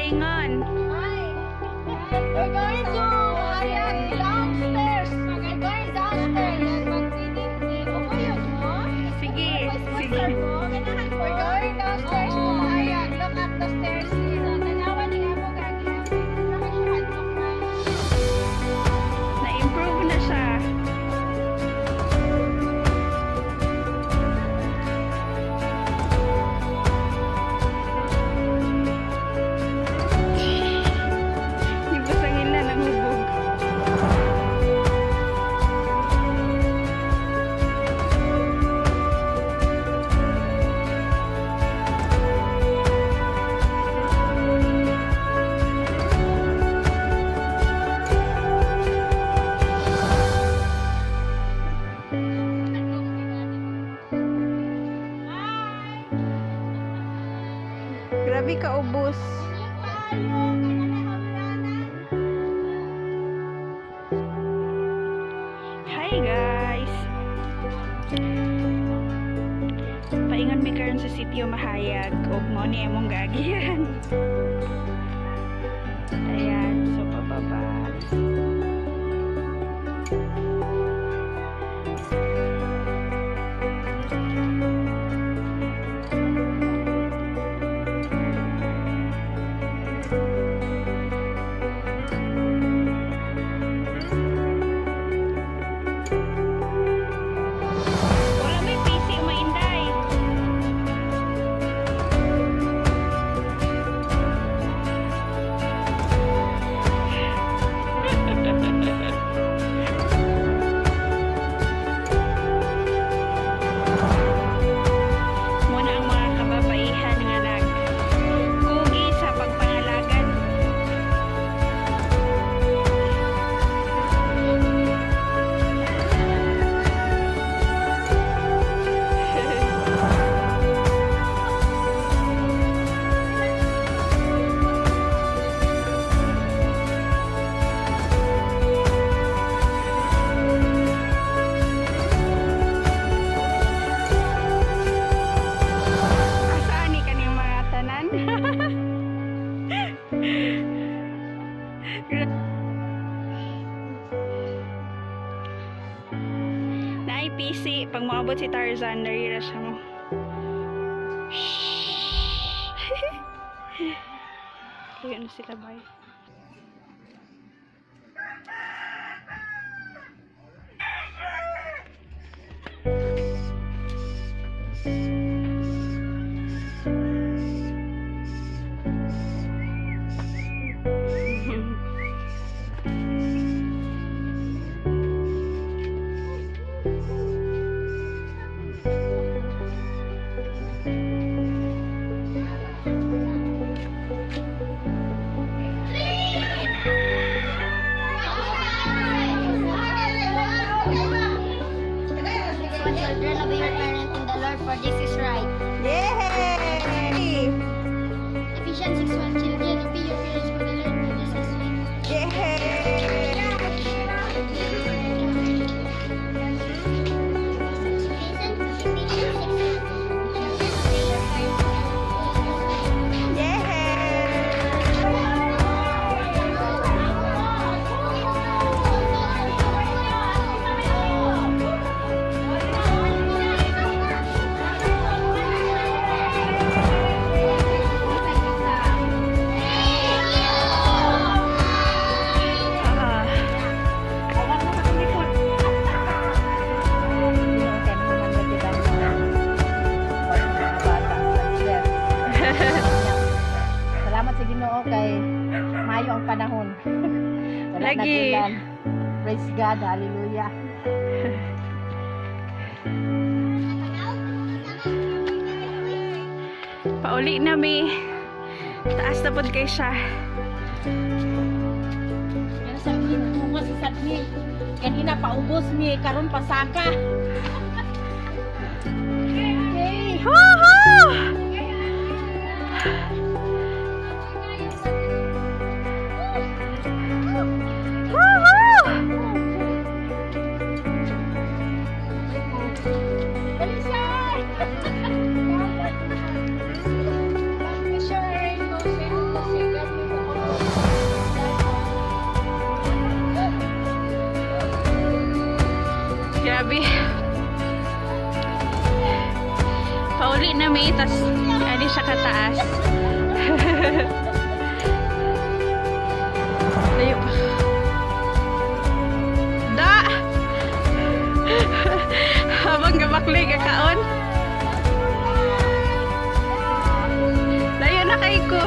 Paingon. Hi. We're going to Ayan, downstairs. We're going downstairs. Sige, sige. We're going downstairs to Ayan. Look at the stairs here. Na-improve na siya. Di ba sa ngila ng hubog? Grabe ka ubos. Hi guys! Paingon mi karon sa Sitio Mahayag ug mao ni among gaagian. Ayan, so pababa. Wala may PC umainday. Muna ang mga kababaihan nga nag kugi sa pagpangalagad. Asa ani kaning mga tanan? Naay PC, pag moabot si Tarzan, narira siya mo. Shhh. Layo na sila, bye. Children, obey your parent in the Lord, for this is right. Yay! Ephesians 6:1. Children, obey your parents for the Lord, for this is right. Yay! Ephesians 6:1. Children, obey your parents in the Lord, for this is right. Yay! Ah. Ginoo kay naman na kita mga bata sa lugar. Salamat sa Ginoo kay maayo ang panahon. Wala Lagi. nag-ulan. Praise God, hallelujah. Pauli na mi. Taas na pod kay siya. Yan sa tungo si Sadmi. Kanina paubos mi, karon pasaka. Okay. Woohoo! Woohoo! Dali siya! God bless you, Rainbow. mi, tas ani siya kataas. Layo pa. Da! Habang gabakli kaon. Layo na kay ko.